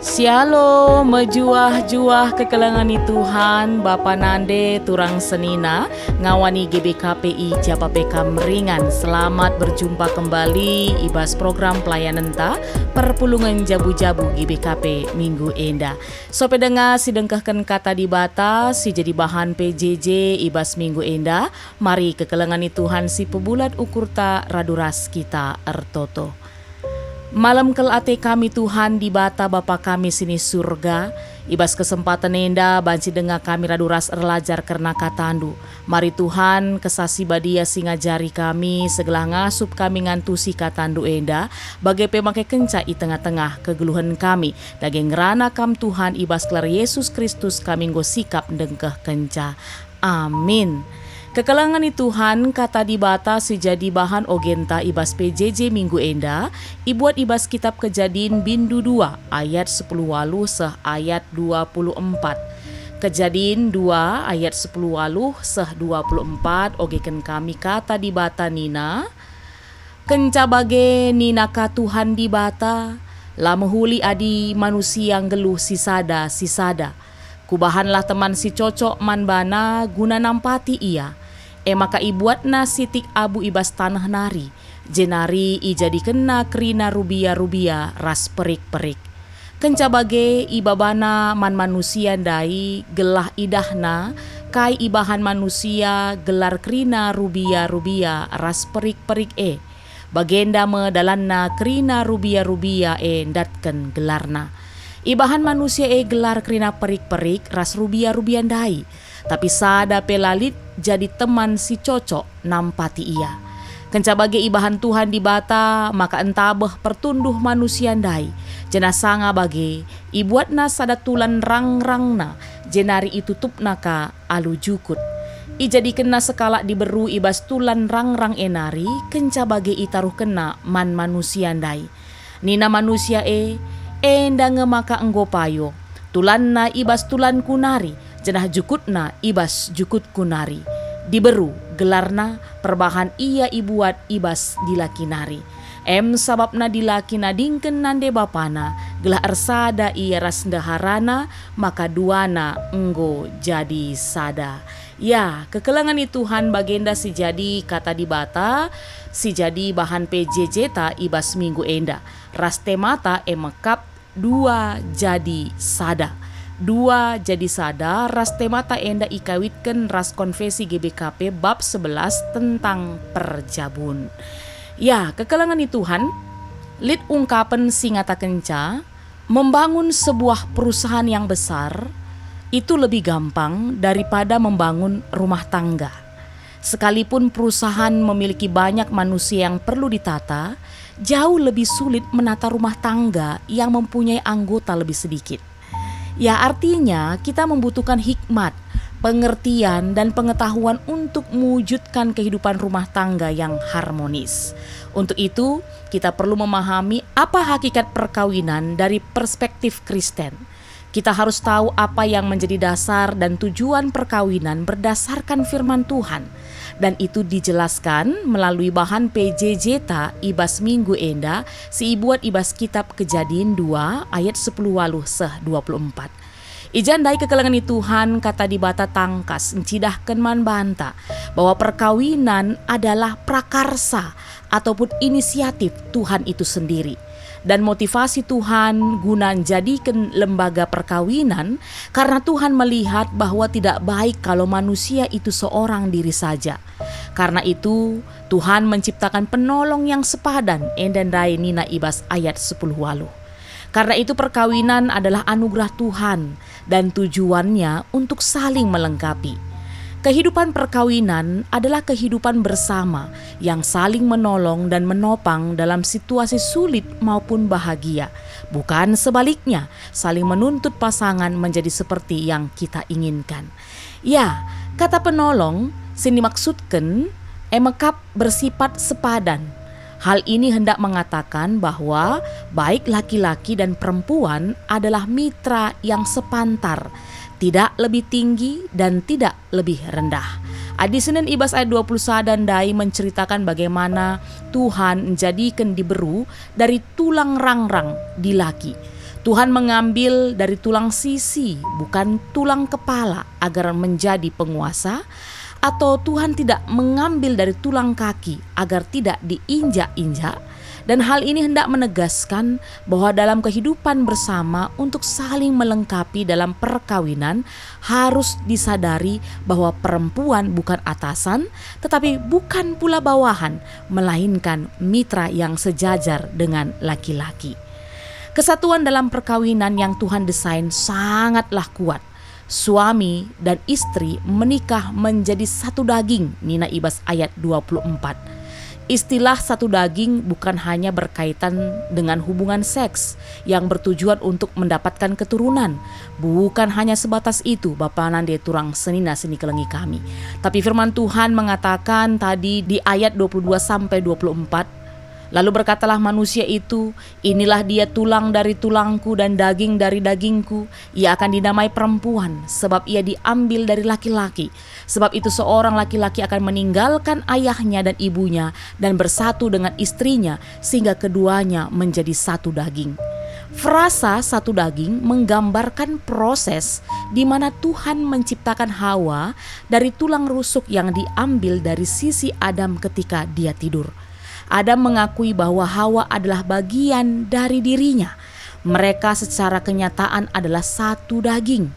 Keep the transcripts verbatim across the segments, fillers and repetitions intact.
Shalom, mejuah-juah kekelengen i Tuhan, Bapa nande turang senina, ngawani G B K P I japa pe kam ringan. Selamat berjumpa kembali i bas program pelayanenta, Perpulungen Jabu-Jabu G B K P minggu enda. Sope denga si dengkehken Kata Dibata, si jadi bahan P J J i bas minggu enda, mari kekelengen i Tuhan si pebulat ukurta radu ras kita ertoto. Malem kel ate kami Tuhan Dibata Bapa kami si ni Surga, i bas kesempaten enda banci denga kami radu ras erlajar kerna KataNdu. Mari Tuhan, Kesah Si Badia si ngajari kami, segelah ngasup kami ngantusi KataNdu enda, bage pe make kenca i tengah-tengah kegeluhen kami. Dage ngerana Kam Tuhan, i bas gelar Yesus Kristus kami enggo sikap ndengkehkenca. Amin. Kekelengen i Tuhan, Kata Dibata si jadi bahan ogenta i bas P J J minggu enda, ibuat i bas Kitap Kejadin bindu dua ayat sepuluh waluh seh ayat dua puluh empat. Kejadin dua ayat sepuluh waluh seh dua puluh empat ogeken kami Kata Dibata nina, Kenca bage nina ka Tuhan Dibata, La mehuli adi manusia nggeluh sisada-sisada. Kubahanlah teman si cocok man bana guna nampati ia. E maka ibuatna sitik abu i bas taneh nari, jenari ijadikenna kerina rubia-rubia ras perik-perik. Kenca bage ibabana man manusia ndai gelah idahna kai ibahan manusia gelar kerina rubia-rubia ras perik-perik e. Bagenda me dalanna kerina rubia-rubia e ndatken gelarna. Ibahan manusia e gelar kerina perik-perik ras rubia-rubia ndai, tapi sada pe la lit jadi teman si cocok nampati ia. Kenca bage ibahan Tuhan Dibata maka entabeh pertunduh manusia ndai, janah sanga bage ibuatna sada tulan rang-rangna, jenari itutupna ka alu jukut. Ijadikenna sekalak diberu i bas tulan rang-rang e nari, kenca bage itaruhkenna man manusia ndai. Nina manusia e, "Enda nge maka enggo payo, tulanna i bas tulanku nari, janah jukutna i bas jukutku nari." Diberu gelarna, perbahan ia ibuat i bas dilaki nari. Em sabapna dilaki nadingken nande bapana, gelah ersada ia ras ndeharana, maka duana enggo jadi sada. Ya, kekelengen i Tuhan, bagenda si jadi Kata Dibata, si jadi bahan P J J-ta i bas minggu enda, ras temata e mekap dua jadi sada. Dua jadi sada ras temata enda ikawitken ras Konfesi G B K P bab sebelas tentang perjabun. Ya, kekelengen i Tuhan, lit ungkapen si ngatakenca, membangun sebuah perusahaan yang besar itu lebih gampang daripada membangun rumah tangga. Sekalipun perusahaan memiliki banyak manusia yang perlu ditata, jauh lebih sulit menata rumah tangga yang mempunyai anggota lebih sedikit. Ya, artinya kita membutuhkan hikmat, pengertian, dan pengetahuan untuk mewujudkan kehidupan rumah tangga yang harmonis. Untuk itu, kita perlu memahami apa hakikat perkawinan dari perspektif Kristen. Kita harus tahu apa yang menjadi dasar dan tujuan perkawinan berdasarkan firman Tuhan. Dan itu dijelaskan melalui bahan P J J-ta i bas minggu enda, si ibuat i bas Kitab Kejadin dua ayat sepuluh waluh seh dua puluh empat. I ja ndai kekelengen i Tuhan, Kata Dibata tangkas ncidahken man banta bahwa perkawinan adalah prakarsa ataupun inisiatif Tuhan itu sendiri. Dan motivasi Tuhan guna njadiken lembaga perkawinan karena Tuhan melihat bahwa tidak baik kalau manusia itu seorang diri saja. Karena itu, Tuhan menciptakan penolong yang sepadan, enda ndai nina i bas ayat sepuluh waluh. Karena itu, perkawinan adalah anugerah Tuhan dan tujuannya untuk saling melengkapi. Kehidupan perkawinan adalah kehidupan bersama yang saling menolong dan menopang dalam situasi sulit maupun bahagia, bukan sebaliknya, saling menuntut pasangan menjadi seperti yang kita inginkan. Ya, kata penolong si dimaksudken e mekap bersifat sepadan. Hal ini hendak mengatakan bahwa baik laki-laki dan perempuan adalah mitra yang sepantar, tidak lebih tinggi dan tidak lebih rendah. Adi Senin i bas ayat dua puluh sada ndai menceritakan bagaimana Tuhan njadiken diberu dari tulang rangrang dilaki. Tuhan mengambil dari tulang sisi, bukan tulang kepala, agar menjadi penguasa, atau Tuhan tidak mengambil dari tulang kaki agar tidak diinjak-injak. Dan hal ini hendak menegaskan bahwa dalam kehidupan bersama untuk saling melengkapi dalam perkawinan, harus disadari bahwa perempuan bukan atasan, tetapi bukan pula bawahan, melainkan mitra yang sejajar dengan laki-laki. Kesatuan dalam perkawinan yang Tuhan desain sangatlah kuat. Suami dan istri menikah menjadi satu daging, nina i bas ayat dua puluh empat. Istilah satu daging bukan hanya berkaitan dengan hubungan seks yang bertujuan untuk mendapatkan keturunan. Bukan hanya sebatas itu, Bapa nande turang senina si nikelengi kami. Tapi firman Tuhan mengatakan tadi di ayat dua puluh dua sampai dua puluh empat, "Lalu berkatalah manusia itu, 'Inilah dia tulang dari tulangku dan daging dari dagingku. Ia akan dinamai perempuan, sebab ia diambil dari laki-laki. Sebab itu seorang laki-laki akan meninggalkan ayahnya dan ibunya dan bersatu dengan istrinya, sehingga keduanya menjadi satu daging.'" Frasa satu daging menggambarkan proses di mana Tuhan menciptakan Hawa dari tulang rusuk yang diambil dari sisi Adam ketika dia tidur. Adam mengakui bahwa Hawa adalah bagian dari dirinya. Mereka secara kenyataan adalah satu daging.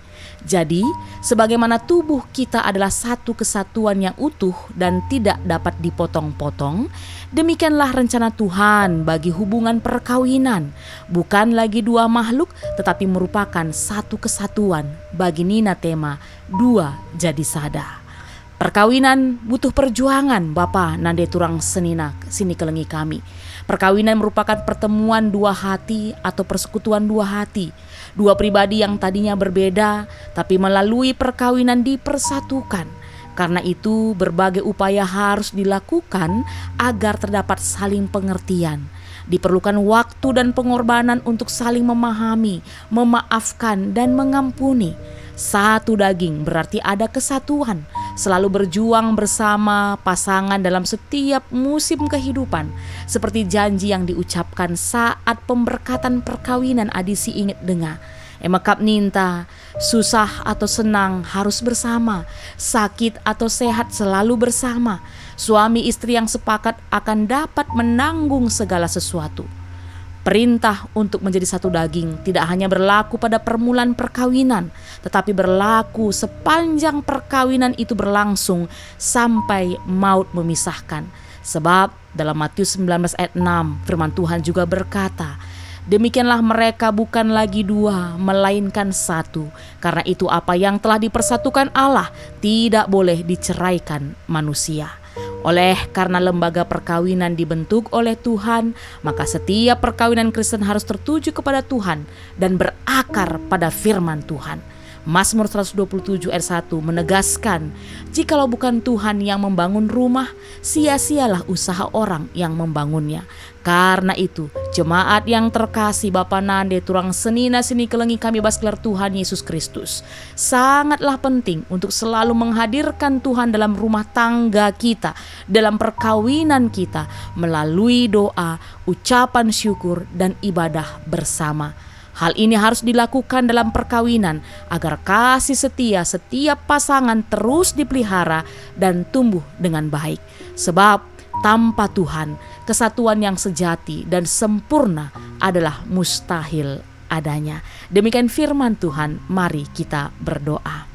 Jadi, sebagaimana tubuh kita adalah satu kesatuan yang utuh dan tidak dapat dipotong-potong, demikianlah rencana Tuhan bagi hubungan perkawinan. Bukan lagi dua makhluk, tetapi merupakan satu kesatuan. Bagi nina tema, dua jadi sada. Perkawinan butuh perjuangan, Bapa nande turang senina si nikelengi kami. Perkawinan merupakan pertemuan dua hati atau persekutuan dua hati. Dua pribadi yang tadinya berbeda, tapi melalui perkawinan dipersatukan. Karena itu, berbagai upaya harus dilakukan agar terdapat saling pengertian. Diperlukan waktu dan pengorbanan untuk saling memahami, memaafkan, dan mengampuni. Satu daging berarti ada kesatuan, selalu berjuang bersama pasangan dalam setiap musim kehidupan, seperti janji yang diucapkan saat pemberkatan perkawinan adi si inget denga. E me kap ninta, susah atau senang harus bersama, sakit atau sehat selalu bersama. Suami istri yang sepakat akan dapat menanggung segala sesuatu. Perintah untuk menjadi satu daging tidak hanya berlaku pada permulaan perkawinan, tetapi berlaku sepanjang perkawinan itu berlangsung sampai maut memisahkan. Sebab dalam Matius sembilan belas ayat enam, firman Tuhan juga berkata, "Demikianlah mereka bukan lagi dua, melainkan satu. Karena itu apa yang telah dipersatukan Allah tidak boleh diceraikan manusia." Oleh karena lembaga perkawinan dibentuk oleh Tuhan, maka setiap perkawinan Kristen harus tertuju kepada Tuhan dan berakar pada firman Tuhan. Mazmur seratus dua puluh tujuh ayat satu menegaskan, "Jikalau bukan Tuhan yang membangun rumah, sia-sialah usaha orang yang membangunnya." Karena itu, jemaat yang terkasih, Bapa nande turang senina si nikelengi kami bas gelar Tuhan Yesus Kristus, sangatlah penting untuk selalu menghadirkan Tuhan dalam rumah tangga kita, dalam perkawinan kita, melalui doa, ucapan syukur, dan ibadah bersama. Hal ini harus dilakukan dalam perkawinan agar kasih setia setiap pasangan terus dipelihara dan tumbuh dengan baik. Sebab tanpa Tuhan, kesatuan yang sejati dan sempurna adalah mustahil adanya. Demikian firman Tuhan, mari kita berdoa.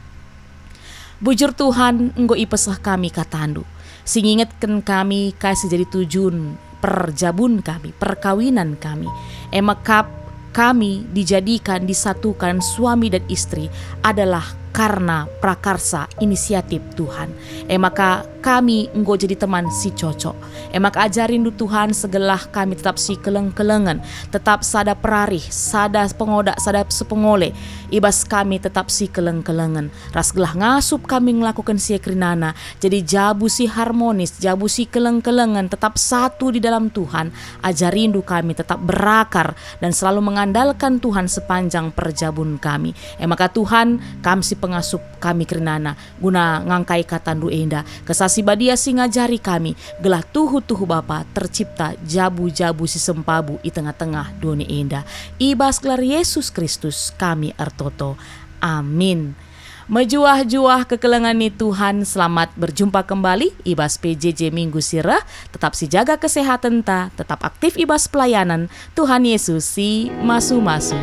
Bujur Tuhan, enggo ipeseh kami katandu, si ngingetken kami kai si jadi tujun perjabun kami, perkawinan kami. E me kap kami dijadikan, disatukan suami dan istri adalah karna prakarsa inisiatif Tuhan. E maka kami enggo jadi teman si cocok. E maka ajarindu Tuhan, segelah kami tetap sikeleng-kelengen, tetap sada perarih, sada pengoda, sada sepengole, i bas kami tetap sikeleng-kelengen. Ras gelah ngasup kami ngelakoken si e kerinana, jadi jabu si harmonis, jabu sikeleng-kelengen, tetap satu di dalam Tuhan. Ajarindu kami tetap berakar dan selalu mengandalkan Tuhan sepanjang perjabun kami. E maka Tuhan, Kam si pengasup kami kerinana guna ngangkai katandu enda. Kesah Si Badia si ngajari kami, gelah tuhu-tuhu Bapa tercipta jabu-jabu si sempabu i tengah-tengah doni enda. I bas gelar Yesus Kristus kami ertoto. Amin. Mejuah-juah kekelengen ni Tuhan, selamat berjumpa kembali i bas P J J minggu si reh. Tetap sijaga kesehatenta, tetap aktif i bas pelayanan. Tuhan Yesus si masu-masu.